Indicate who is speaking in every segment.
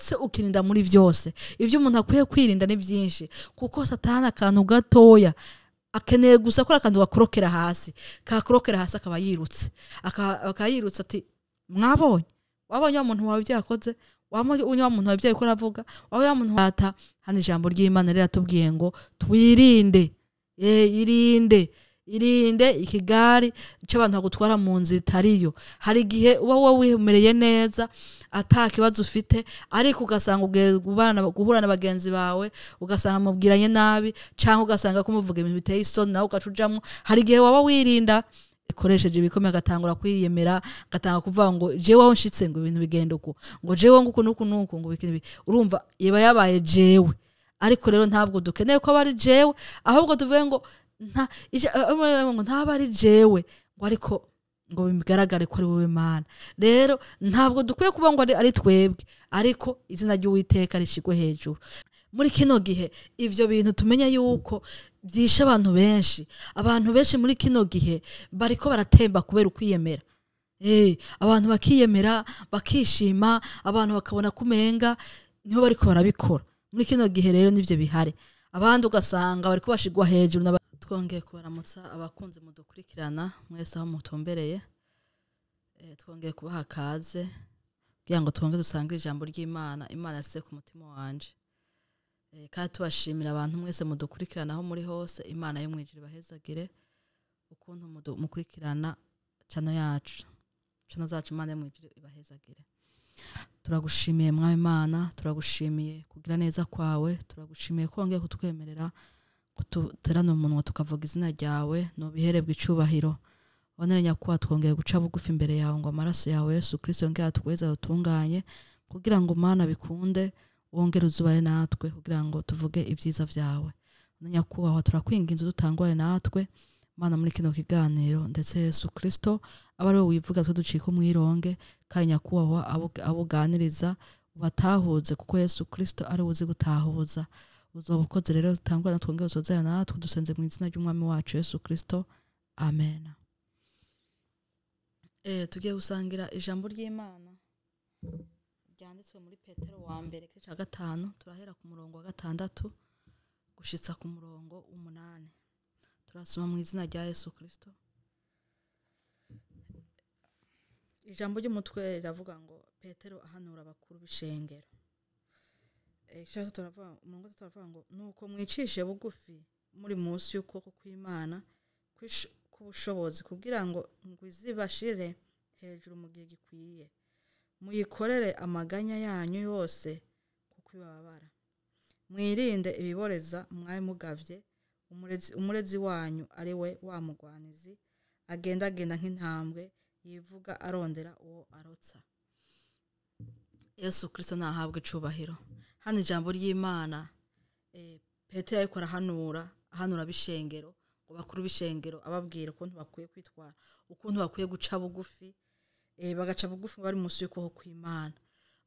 Speaker 1: Ndetse ukirinda muri byose. Ibyo umuntu akwiye kwirinda ni byinshi, kuko Satani akantu gatoya akeneye gusa ko akantu gakorokera hasi, kakorokera hasi akaba yirutse, akaba yirutse ati mwabonye, wabonye wa muntu wawe byakoze, wabonye wa muntu wawe byakoze aravuga, wabonye wa muntu ata. Hano ijambo ry'Imana riratubwiye ngo twirinde, irinde, irinde ikigari c'abantu bagutwara mu nzira itariyo. Hari igihe uba wowe wimereye neza ata kibazo ufite, ariko ugasanga ugiye guhura na bagenzi bawe, ugasanga mubwiranye nabi, canke ugasanga kumuvuga ibintu biteye isoni, nawe ugaca ujamwo. Hari igihe waba wirinda ikoresheje ibikomeye, agatangura kwiyemera, agatanga kuvuga ngo jewe aho nshitse ngo ibintu bigenda uku, ngo jewe nguku nuku nuku, ngo bikini bi-. Urumva yeba yabaye jewe. Ariko rero ntabwo dukeneye ko aba ari jewe, ahubwo tuvuge ngo nta, ija, ngo ntaba ari jewe, ngo ariko ngo bigaragare ko ari wowe Mana. Rero ntabwo dukwiye kuba ngo ari twebwe, ariko izina ry'Uwiteka rishigwe hejuru. Muri kino gihe ivyo bintu tumenye yuko byishe abantu benshi. Abantu benshi muri kino gihe bariko baratemba kubera ukwiyemera. Abantu bakiyemera, bakishima, abantu bakabona kumenga niho bariko barabikora. Muri kino gihe rero nivyo bihari. Abandi ugasanga bariko bashigwa hejuru na twongeye kubaramutsa abakunzi mudukurikirana mwese aho mutumbereye. Twongeye kubaha kaze kugira ngo twongere dusangire ijambo ry'Imana. Imana yasize ku mutima wanje. Kandi tubashimira abantu mwese mudukurikirana aho muri hose. Imana yo mwijuru ibahezagire ukuntu mukurikirana channel yacu. Channel zacu Imana yo mwijuru ibahezagire. Turagushimiye Mwami Imana, turagushimiye kugira neza kwawe, turagushimiye ko wongeye kutwemerera kututerana umunwa tukavuga izina ryawe, nubiherebwe icubahiro. Onere nyakuba twongeye guca bugufi imbere yawe ngo amaraso yawe Yesu Kristo yongere atweze atunganye, kugira ngo Mana bikunde wongere uzubaye natwe, kugira ngo tuvuge ibyiza vyawe. Nyakubahwa turakwinginze dutangwane natwe Mana muri kino kiganiro, ndetse Yesu Kristo abe ari we wivuga twe ducika umwironge, kandi nyakubahwa abuganiriza ubatahuze, kuko Yesu Kristo ari we uzi gutahuza. Uzoba ukoze rero dutangwane natwe twongere usozere natwe, dusenze mu izina ry'Umwami wacu Yesu Kristo, amen. Tugiye gusangira ijambo ry'Imana ryanditswe muri Petero wa mbere igice ca 5, turahera ku murongo wa 6 gushitsa ku murongo 8. Turasoma mu izina rya Yesu Kristo. Ijambo ry'umutwe riravuga ngo Petero ahanura abakuru b'ishengero. Ikibazo turavuga, umurongo wa 3 turavuga ngo nuko mwicishe bugufi muri munsi y'ukuboko kw'Imana k'ubushobozi, kugira ngo ngwizibashire hejuru mu gihe gikwiye, muyikorere amaganya yanyu yose kuko ibabara. Mwirinde ibiboreza mwari mugavye, umurezi wanyu ari we wa mugwanizi, agendagenda nk'intambwe yivuga arondera uwo arotsa. Yesu Kristo nahabwe icubahiro. Hano ijambo ry'Imana, Petero ariko arahanura, ahanura b'ishengero, ngo bakuru b'ishengero, ababwira ukuntu bakwiye kwitwara, ukuntu bakwiye guca bugufi, bagaca bugufi bari munsi y'ukuboko kw'Imana.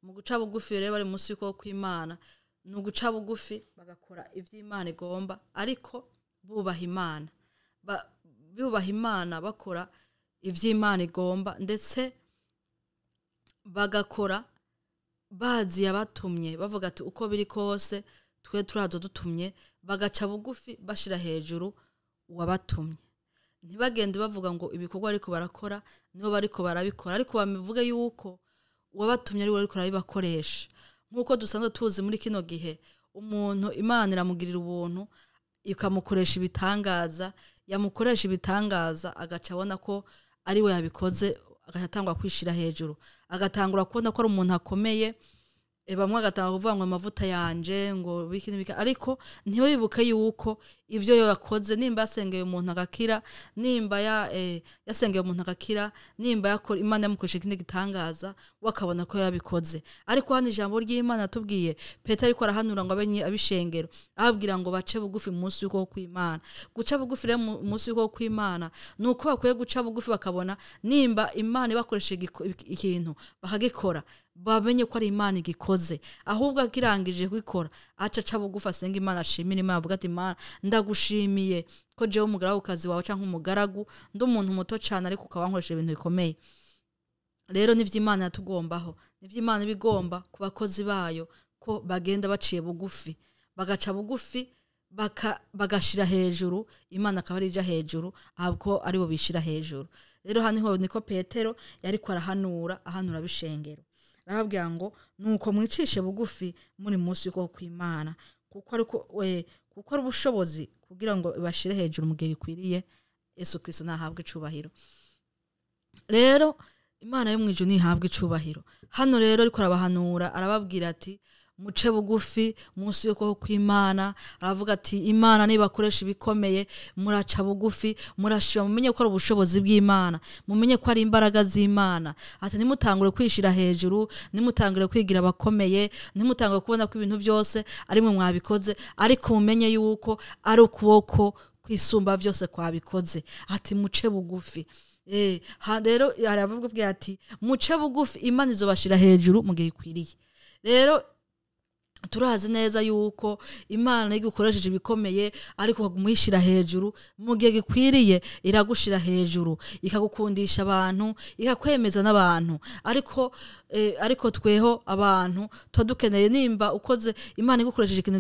Speaker 1: Mu guca bugufi rero bari munsi y'ukuboko kw'Imana, ni uguca bugufi bagakora ivy'Imana igomba, ariko bubaha Imana. Bubaha Imana bakora ivy'Imana igomba, ndetse bagakora bazi yabatumye, bavuga ati uko biri kose twe turazo dutumye, bagaca bugufi bashira hejuru uwabatumye. Ntibagende bavuga ngo ibikorwa ariko barakora nibo bariko barabikora, ariko bamuvuge yuko uwabatumye ari we ariko arabibakoresha. Nkuko dusanzwe tuzi muri kino gihe, umuntu Imana iramugirira ubuntu ikamukoresha ibitangaza, yamukoresha ibitangaza agaca abona ko ari we yabikoze, agaca atangura kwishira hejuru, agatangura kubona ko ari umuntu akomeye. Bamwe agatanga kuvuga ngo amavuta yanje ngo biki n'ibiki, ariko ntibibuke yuko ivyo yakoze, nimba yasengeye umuntu agakira, nimba yasengeye umuntu agakira, nimba yakora Imana yamukoresha ikindi gitangaza, wakabona ko yabikoze. Ariko hano ijambo ry'Imana tubwiye Petero ariko arahanura ngo abenye abishengero, ababwira ngo bace bugufi munsi y'ukuboko kw'Imana. Guca bugufi rero munsi y'ukuboko kw'Imana nuko bakwiye guca bugufi bakabona nimba Imana ibakoresha ikintu bakagikora, bamenye ko ari Imana igikoze. Ahubwo akirangije kwikora aca aca bugufi asenga Imana, ashimira Imana, avuga ati Imana ndagushimiye ko jewe umugaragukazi wawe canke umugaragu ndi umuntu muto cane, ariko ukaba wankoresha ibintu bikomeye. Rero nivyo Imana yatugombaho, nivyo Imana ibigomba ku bakozi bayo, ko bagenda baciye bugufi, bagaca bugufi, bagashira hejuru, Imana akaba ari ija hejuru, ahubwo aribo bishira hejuru. Rero hano niko Petero yariko arahanura, ahanura bishengero, arababwira ngo nuko mwicishe bugufi muri munsi y'ukuboko kw'Imana, kuko ariko kuko ari ubushobozi kugira ngo bashire hejuru mu gihe gikwiriye. Yesu Kristo nahabwe icubahiro. Rero Imana yo mwijuru ntihabwe icubahiro. Hano rero ariko arabahanura, arababwira ati muce bugufi munsi y'ukuboko kw'Imana. Aravuga ati Imana nibakoresha ibikomeye, muraca bugufi, murashima, mumenye ko ari ubushobozi bw'Imana, mumenye ko ari imbaraga z'Imana. Ati nimutangure kwishira hejuru, nimutangure kwigira abakomeye, nimutangure kubona ko ibintu byose ari mwe mwabikoze, ariko mumenye yuko ari ukuboko kwisumba byose kwabikoze. Ati muce bugufi. Rero aravuga ati muce bugufi, Imana izobashira hejuru mu gihe ikwiriye. Rero turazi neza yuko Imana igukoresheje ibikomeye, ariko ukagumishira hejuru mu gihe gikwiriye, iragushira hejuru, ikagukundisha abantu, ikakwemeza n'abantu. Ariko ariko tweho abantu tudukeneye, nimba ukoze Imana igukoresheje ikintu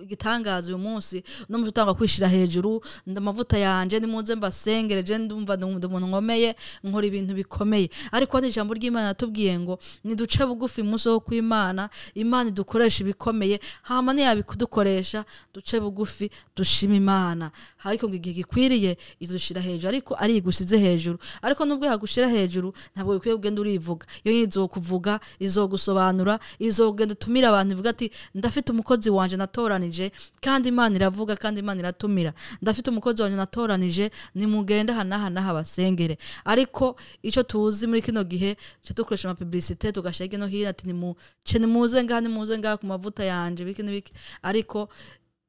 Speaker 1: gitangaza uyu munsi, no mu tutanga kwishira hejuru, ndamavuta yanje nimuze mbasengereje, ndumva ndi umuntu nkomeye, nkora ibintu bikomeye. Ariko ni ijambo ry'Imana yatubwiye ngo niduce bugufi munsi wo kw'Imana, Imana idukoresha ibikomeye, hama ntiyabikudukoresha, duce bugufi dushima Imana. Ariko ngo igihe gikwiriye izushira hejuru, ariko ari igusize hejuru. Ariko nubwo yagushira hejuru, ntabwo bikwiye kugenda urivuga. Yo izokuvuga, izogusobanura, izogenda utumira abantu, ivuga ati ndafite umukozi wanje natoranije, kandi Imana iravuga, kandi Imana iratumira, ndafite umukozi wanje natoranije, nimugenda hana hana habasengere. Ariko ico tuzi muri kino gihe cyo dukoresha ama publicité, tugashega no hino ati nimuce, nimuze ngaha, nimuze ngaha ku mavuta yanje, biki n'ibiki. Ariko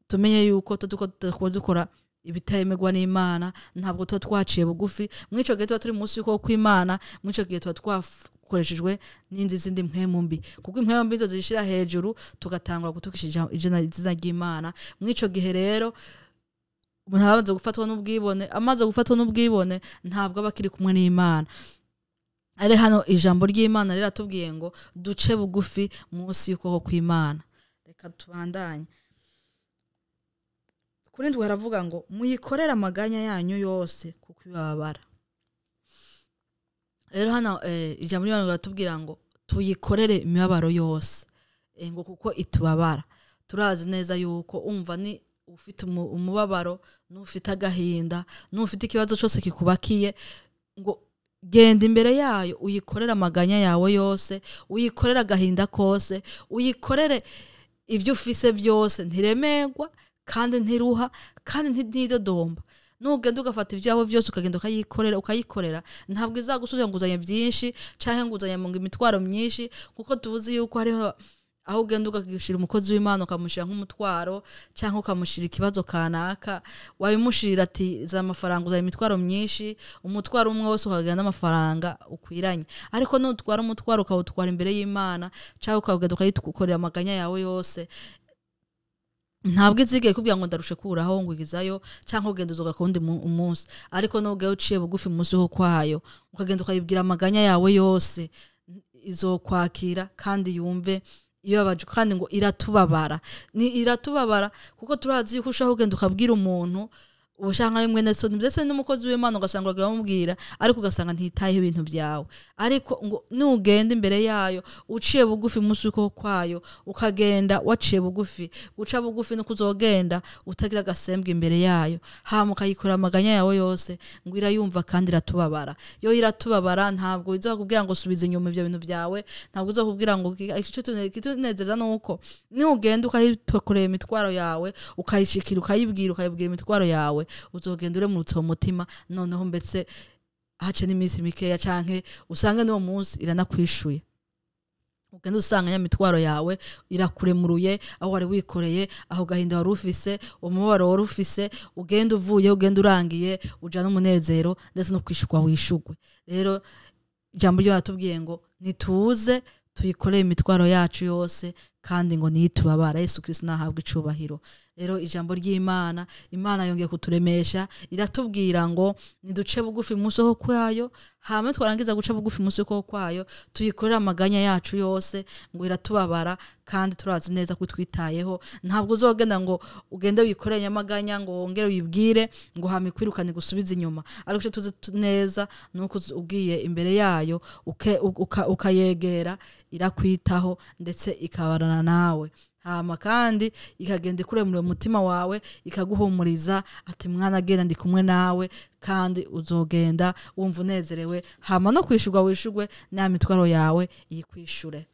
Speaker 1: tumenye yuko tuko dukora ibitemerwa n'Imana, ntabwo tuba twaciye bugufi. Mwico gihe tuba turi munsi y'ukuboko kw'Imana, mwico gihe tuba twakoreshejwe n'indi zindi mpwemu mbi, kuko impwemu mbi zo zishira hejuru, tugatangura gutukisha izina ry'Imana. Mwico gihe rero umuntu amaze gufatwa n'ubwibone, amaze gufatwa n'ubwibone ntabwo aba akiri kumwe n'Imana. Ari hano ijambo ry'Imana rero atubwiye ngo duce bugufi munsi y'ukuboko kw'Imana. Reka tubandanye. Kuri ndwi haravuga ngo muyikorere amaganya yanyu yose kuko ibabara. Rero hano ijambo ry'Imana riratubwira ngo tuyikorere imibabaro yose, ngo kuko itubabara. Turazi neza yuko umva ni ufite umubabaro, n'ufite agahinda, n'ufite ikibazo cyose kikubakiye, ngo genda imbere yayo uyikorere amaganya yawe yose, uyikorere agahinda kose, uyikorere ibyo ufise byose. Ntiremerwa kandi ntiruha kandi ntidodomba. Nugenda ugafata ibyawe byose ukagenda ukayikorera, ukayikorera, ntabwo izagusubiza ngo uzanye byinshi canke ngo uzanye ngo imitwaro myinshi, kuko tuzi yuko hariho aho ugenda ugashira umukozi w'Imana ukamushira nk'umutwaro, canke ukamushira ikibazo kanaka, wabimushirira ati za mafaranga uzanye imitwaro myinshi, umutwaro umwe wose ukagenda n'amafaranga ukwiranye. Ariko nutwara umutwaro ukawutwara imbere y'Imana, canke ukagenda ukayikorera amaganya yawe yose, ntabwo izigeye kubwira ngo ndarushe kuraho ngo igizayo, canke ugenda uzoga kundi umunsi. Ariko nubwo uciye bugufi munsi ho kwayo, ukagenda ukayibwira amaganya yawe yose, izokwakira kandi yumve ibabaje, kandi ngo iratubabara. Ni iratubabara kuko turazi yuko ushaka kugenda ukabwira umuntu ushaka ari mwene so, ndetse n'umukozi w'Imana, ugasanga uramubwira ariko ugasanga ntitaye ibintu byawe. Ariko ngo nugenda imbere yayo uciye bugufi munsi uko kwayo, ukagenda waciye bugufi, guca bugufi no kuzogenda utagira agasembwa imbere yayo, hama ukayikora amaganya yawe yose, ngo irayumva kandi iratubabara. Yo iratubabara, ntabwo izakubwira ngo subiza inyuma ibyo bintu byawe, ntabwo izakubwira ngo ico tunezeza nuko nugenda ukayitokorera imitwaro yawe, ukayishikira, ukayibwira, ukayibwira imitwaro yawe, uzogenda uremurutse mu mutima. Noneho mbetse hace n'iminsi mikeya, canke usange n'uwo munsi iranakwishuye, ugenda usanga ya mitwaro yawe irakuremuruye, aho wari wikoreye, aho gahinda wari ufise, umubabaro wari ufise, ugenda uvuye, ugenda urangiye, uja n'umunezero ndetse no kwishurwa wishurwe. Rero ijambo ryo yatubwiye ngo nituze tuyikorere imitwaro yacu yose, kandi ngo nitubabara. Yesu Kristo nahabwe icubahiro. Rero ijambo ry'Imana, Imana yongeye kuturemesha, iratubwira ngo niduce bugufi munsi ho kwayo, hama twarangiza guca bugufi munsi ho kwayo tuyikorera amaganya yacu yose, ngo iratubabara kandi turazi neza ko twitayeho. Ntabwo uzogenda ngo ugende wikorere nyamaganya ngo wongere uyibwire ngo hama ikwirukane gusubiza inyuma, ariko icyo tuzi neza nuko ugiye imbere yayo ukayegera irakwitaho ndetse ikabarana nawe, hama kandi ikagenda ikuremura umutima wawe, ikaguhumuriza ati mwana genda ndi kumwe nawe, kandi uzogenda wumva unezerewe, hama no kwishurwa wishurwe na mitwaro yawe yikwishure.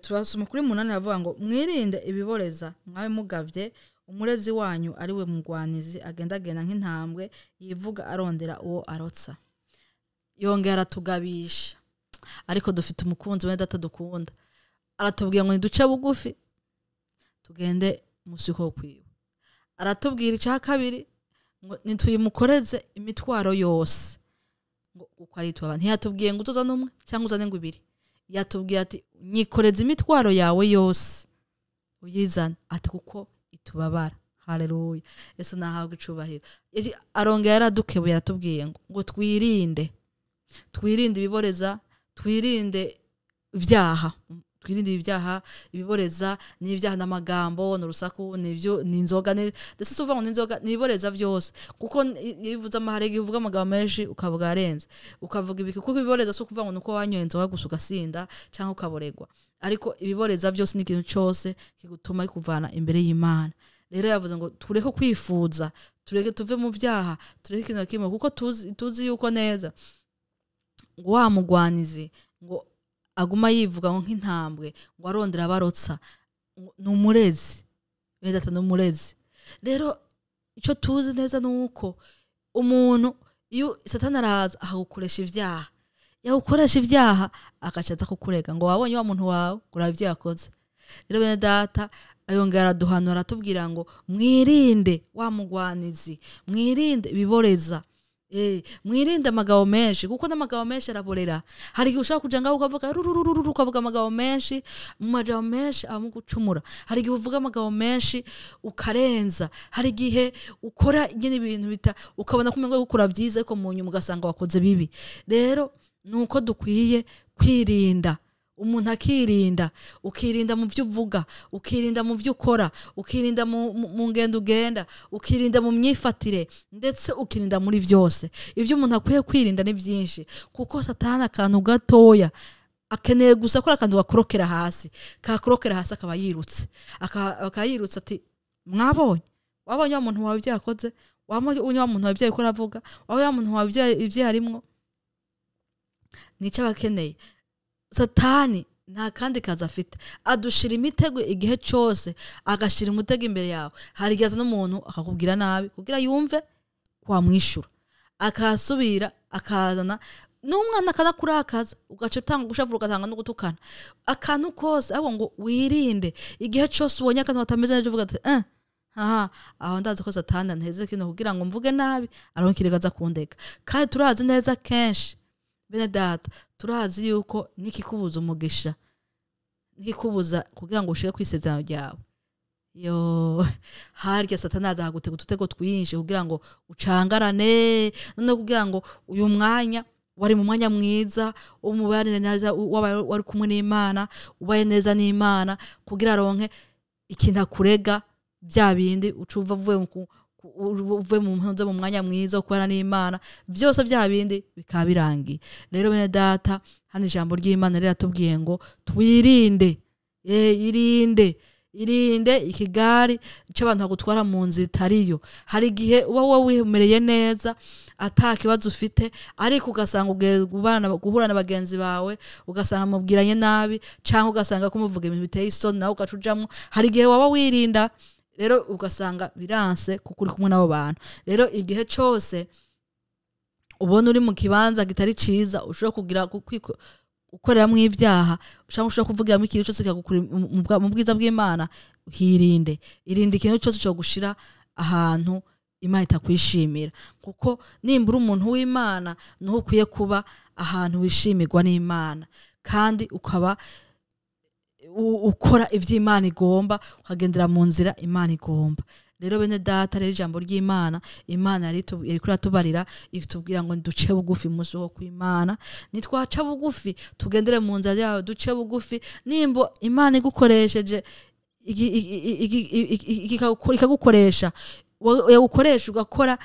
Speaker 1: Turasoma kuri 8 avuga ngo mwirinde ibiboreza mwabe mugavye, umurezi wanyu ari we mugwanizi agendagenda nk'intambwe yivuga arondera uwo arotsa. Yongera aratugabisha, ariko dufite umukunzi we data dukunda, aratubwira ngo niduce bugufi tugende musiko kwiwe. Aratubwira icya kabiri ngo nituyimukoreze imitwaro yose, ngo uko ari twaba. Ntiyatubwiye ngo uzoza n'umwe cyangwa uzane ngo ibiri, yatubwiye ati nyikoreze imitwaro yawe yose uyizane, ati kuko itubabara. Haleluya, Yesu nahabwe icubahiro. Arongera yaradukebuye, aratubwiye ngo twirinde, twirinde ibiboreza, twirinde ibyaha, twirinde ibyaha, ibiboreza n'ibyaha n'amagambo n'urusaku n'ibyo n'inzoga, ndetse si uvuga ngo n'inzoga, n'ibiboreza byose, kuko iyo uvuze amahare, iyo uvuga amagambo menshi ukavuga arenze, ukavuga ibiki, kuko ibiboreza si ukuvuga ngo nuko wanyoye inzoga gusa ugasinda cyangwa ukaboregwa, ariko ibiboreza byose ni ikintu cyose kigutuma kikuvana imbere y'Imana. Rero yavuze ngo tureke kwifuza, tureke tuve mu byaha, tureke ikintu kimwe, kuko tuzi yuko neza ngo wa mugwanizi ngo aguma yivuga ngo nk'intambwe ngo arondera abarotsa, ni umurezi, bene data ni umurezi. Rero icyo tuzi neza nuko umuntu iyo Satani araza akagukoresha ibyaha, yagukoresha ibyaha agaca aza kukurega ngo wabonye wa muntu wawe uraba ibyo yakoze. Rero bene data ayongera araduhanura, aratubwira ngo mwirinde wa mugwanizi, mwirinde ibiboreza, mwirinde amagabo menshi, kuko n'amagabo menshi araborera. Hari igihe ushaka kuja ngaho ukavuga rurururu, ukavuga amagabo menshi, mu majambo menshi amugucumura. Hari igihe uvuga amagabo menshi ukarenza, hari igihe ukora nyine ibintu bita ukabona ko umengo gukora byiza, ariko mu nyuma ugasanga wakoze bibi. Rero nuko dukwiye kwirinda, umuntu akirinda, ukirinda mu byo uvuga, ukirinda mu byo ukora, ukirinda mu ngendo ugenda, ukirinda mu myifatire, ndetse ukirinda muri byose. Ibyo umuntu akwiye kwirinda ni byinshi, kuko Satani akantu gatoya akeneye gusa ko akantu gakorokera hasi, kakorokera hasi akaba yirutse, akaba yirutse ati mwabonye, wabonye wa muntu wawe ibyo yakoze, wabonye wa muntu wawe ibyo ariko aravuga, wabonye wa muntu wawe ibyo yarimwo. Nico abakeneye. Satani nta kandi kazi afite, adushira imitego igihe cyose, agashira umutego imbere yawe. Hari igihe aza n'umuntu akakubwira nabi kugira yumve kwamwishura, akasubira akazana n'umwana akanakurakaza, ugaca utanga gushavura, ugatanga no gutukana akantu kose. Ahubwo ngo wirinde igihe cyose ubonye akantu katameze neza, uvuga ati aha aho ndazi ko Satani anteze kino kugira ngo mvuge nabi, aronkire aza kundeka. Kandi turazi neza kenshi bene data, turazi yuko nikikubuza umugisha, nikikubuza kugira ngo ushike kwisezerano ryawe, yo harya Satani azagutega udutego twinshi kugira ngo ucangarane, none kugira ngo uyu mwanya wari mu mwanya mwiza umubanire neza, wari kumwe n'Imana, ubaye neza n'Imana, kugira aronke ikintu akurega bya bindi ucuva uvuye mu mpunzo mu mwanya mwiza wo kubana n'Imana, byose bya bindi bikaba birangiye. Rero bene data, hano ijambo ry'Imana riratubwiye ngo twirinde, irinde, irinde ikigari c'abantu bagutwara mu nzira itariyo. Hari igihe uba wowe wimereye neza ata kibazo ufite, ariko ugasanga ugiye guhura na bagenzi bawe, ugasanga mubwiranye nabi, cyangwa ugasanga kumuvuga ibintu biteye isoni, nawe ugaca ujamwo. Hari igihe waba wirinda, rero ugasanga biranse kuko uri kumwe n'abo bantu. Rero igihe cyose ubona uri mu kibanza kitari ciza, ushobora kugira gukoreramwo ibyaha, cyangwa ushobora kuvugiramo ikintu cyose kikagukura mu bwiza bw'Imana, hirinde. Irinde ikintu cyose cyo gushira ahantu Imana itakwishimira, kuko nimbura umuntu w'Imana niho ukwiye kuba ahantu wishimirwa n'Imana, kandi ukaba ukora ivy'Imana igomba, ukagendera mu nzira Imana igomba. Rero bene data, rero ijambo ry'Imana, Imana yariko iratubarira, itubwira ngo duce bugufi umunsi wo kw'Imana. Nitwaca bugufi tugendere mu nzira yayo, duce bugufi. Nimba Imana igukoresheje ikagukoresha, yagukoresha ugakora,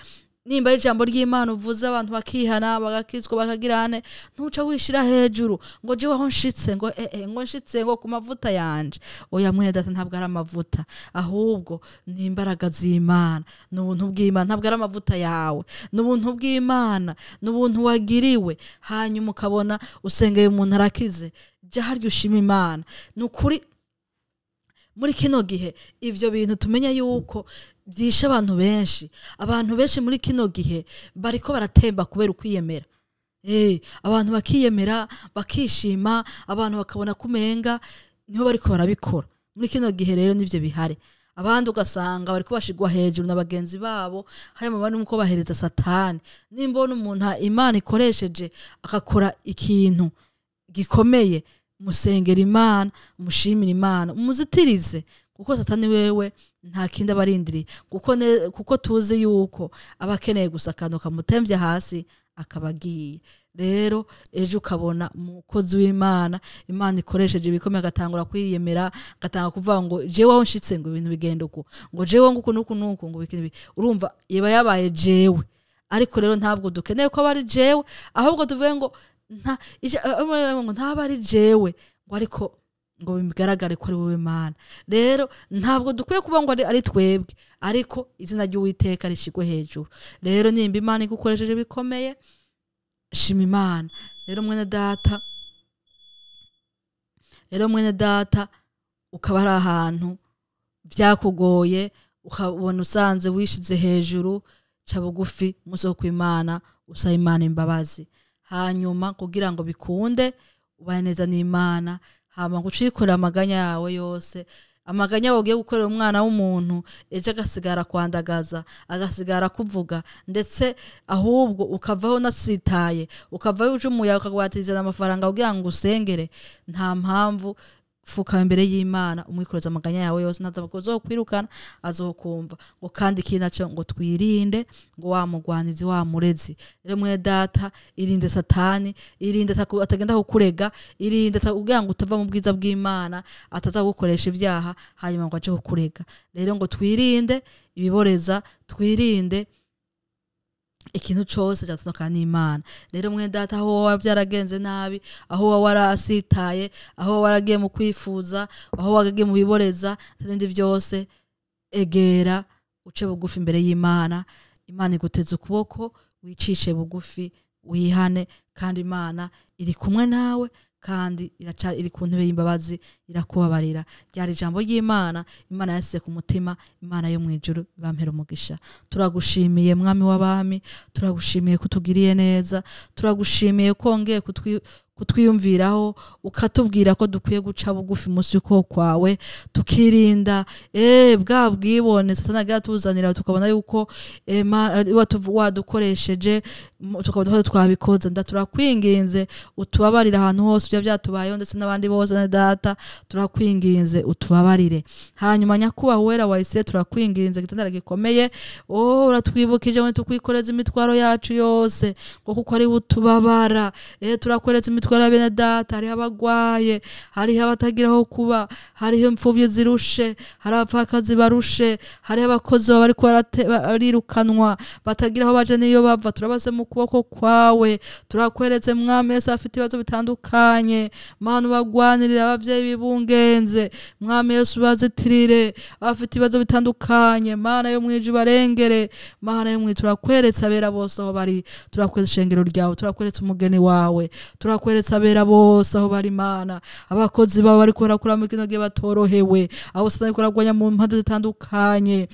Speaker 1: nimba ijambo ry'Imana uvuze abantu bakihana bagakizwa bakagirane, ntuca wishira hejuru ngo jewe aho nshitse ngo ngo nshitse ngo ku mavuta yanje. Oya mwene data, ntabwo ari amavuta, ahubwo ni imbaraga z'Imana, ni ubuntu bw'Imana, ntabwo ari amavuta yawe, ni ubuntu bw'Imana, ni ubuntu wagiriwe. Hanyuma ukabona usengeye umuntu arakize, jya harya ushima Imana. Ni ukuri muri kino gihe ivyo bintu tumenya yuko byishe abantu benshi. Abantu benshi muri kino gihe bariko baratemba kubera ukwiyemera. Abantu bakiyemera bakishima, abantu bakabona kumenga niho bariko barabikora. Muri kino gihe rero nivyo bihari. Abandi ugasanga bariko bashigwa hejuru na bagenzi babo, hanyuma bari nuko bahereza Satani. Nimbona umuntu Imana ikoresheje akakora ikintu gikomeye, musengera Imana, mushimira Imana, umuzitirize, kuko Satani wewe nta kindi abarindiriye, kuko tuzi yuko abakeneye gusa akantu kamutemvye hasi akabagiye. Rero ejo ukabona umukozi w'Imana, Imana ikoresheje ibikomeye, agatangura kwiyemera, agatanga kuvuga ngo jewe aho nshitse ngo ibintu bigenda uku, ngo jewe nguku nuku nuku, ngo bikindi. Urumva yeba yabaye jewe. Ariko rero ntabwo dukeneye ko abari jewe, ahubwo tuvuge ngo nta ngo ntaba ari jewe, ngo ariko ngo bigaragare ko ari wowe Mana. Rero ntabwo dukwiye kuba ngo ari twebwe, ariko izina ry'Uwiteka rishigwe hejuru. Rero nimba Imana igukoresheje bikomeye, shima Imana. Rero mwene data, ukaba ari ahantu vyakugoye, ukabona usanze wishize hejuru, ca bugufi umunsi wo kw'Imana, usaba Imana imbabazi, hanyuma kugira ngo bikunde ubaye neza n'Imana. Hama gucikorera amaganya yawe yose, amaganya yawe ugiye gukorera umwana w'umuntu, ejo agasigara kwandagaza, agasigara kuvuga, ndetse ahubwo ukavaho unasitaye, ukavaho uje umuyaga ukagwatiriza amafaranga kugira ngo usengere. Nta mpamvu, fuka imbere y'Imana umwikoreza amaganya yawe yose, ntazo azokwirukana, azokumva. Ngo kandi ikindi naco ngo twirinde ngo wa mugwanizi wa murezi. Rero mwene data, irinde Satani, irinde atagenda kukurega, irinde kugira ngo utava mu bwiza bw'Imana, ataza gukoresha ibyaha hanyuma ngo aje kukurega. Rero ngo twirinde ibiboreza, twirinde ikintu cose cyatandukana n'Imana. Rero mwene data, aho wowe byaragenze nabi, aho wowe warasitaye, aho wowe waragiye mu kwifuza, aho waragiye mu biboreza n'ibindi byose, egera uce bugufi imbere y'Imana. Imana iguteze ukuboko, wicishe bugufi, wihane, kandi Imana iri kumwe nawe, kandi iri ku ntebe y'imbabazi, irakubabarira. Ryari ijambo ry'Imana, Imana yasize ku mutima, Imana yo mwijuru bampera umugisha. Turagushimiye Mwami w'abami, turagushimiye kutugiriye neza, turagushimiye ko wongeye kutwiyumviraho, ukatubwira ko dukwiye guca bugufi umunsi w'ukuboko kwawe, tukirinda bwa bwibone Satani agira atuzanira, tukabona yuko wadukoresheje, tukabona ko twabikoze. Turakwinginze utubabarire ahantu hose ibyo byatubayeho, ndetse n'abandi bose na data, turakwinginze utubabarire. Hanyuma nyakubahwa wera wa Isirayeli, turakwinginze igitandara gikomeye, uratwibukije ngo tukwikoreze imitwaro yacu yose, ngo kuko ari utubabara. Turakweretse imitwaro ya bene data, hariho abagwaye, hariho abatagira aho kuba, hariho imfuvyi zirushe, hari abapfakazi barushe, hariho abakozi baba bariko barirukanwa batagira aho baje n'iyo bava. Turabaze mu kuboko kwawe, turakweretse Mwami Yesu afite ibibazo bitandukanye, Mana ubagwanirire abavyeyi bibungenze, Mwami Yesu bazitirire abafite ibibazo bitandukanye, Mana yo mwijuru barengere, Mana yo mwijuru turakweretse abera bose aho bari, turakweretse ishengero ryawe, turakweretse umugeni wawe, turakweretse abera bose aho bari, Mana abakozi bawe bariko barakora mu kino gihe batorohewe, abo Satani ariko aragwanya mu mpande zitandukanye.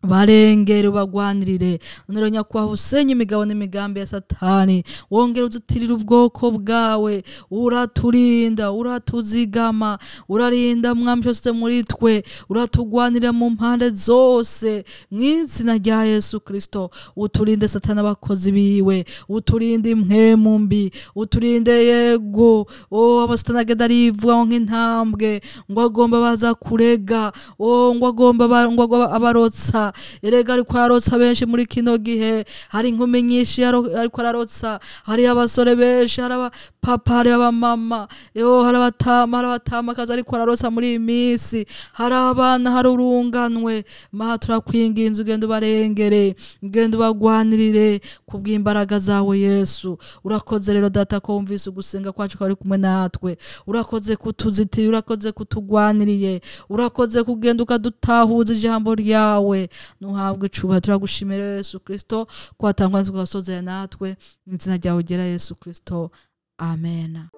Speaker 1: Barengere, ubagwanirire. None nyakubahwa, usenye imigabo n'imigambi ya Satani, wongere uzitirire ubwoko bwawe. Uraturinda, uratuzigama, urarinda Mwami cyose muri twe, uratugwanirira mu mpande zose. Mu izina rya Yesu Kristo, uturinde Satani, abakozi biwe, uturinde impwemu mbi, uturinde yego o amasatani agenda arivuga nk'intambwe ngo agomba baza kurega, o ngo agomba ngo agomba abarotsa. Erega ariko ararotsa benshi muri kino gihe. Hari inkumi nyinshi ariko ararotsa, hari abasore benshi, hari abapapa, hari abamama, yo hari abatama, hari abatamakazi ariko ararotsa muri iyi minsi, hari abana, hari urunganwe. Ma turakwinginze, ugenda ubarengere, ugenda ubagwanirire kubw'imbaraga zawe Yesu. Urakoze rero Data ko wumvise ugusenga kwacu, ko ari kumwe natwe. Urakoze kutuzitira, urakoze kutugwaniriye, urakoze kugenda ukadutahuza ijambo ryawe. Nuhabwe icubahiro. Turagushimira Yesu Kristo ko watangwa tugasozera natwe. Mu izina ryawe ugera Yesu Kristo, amen.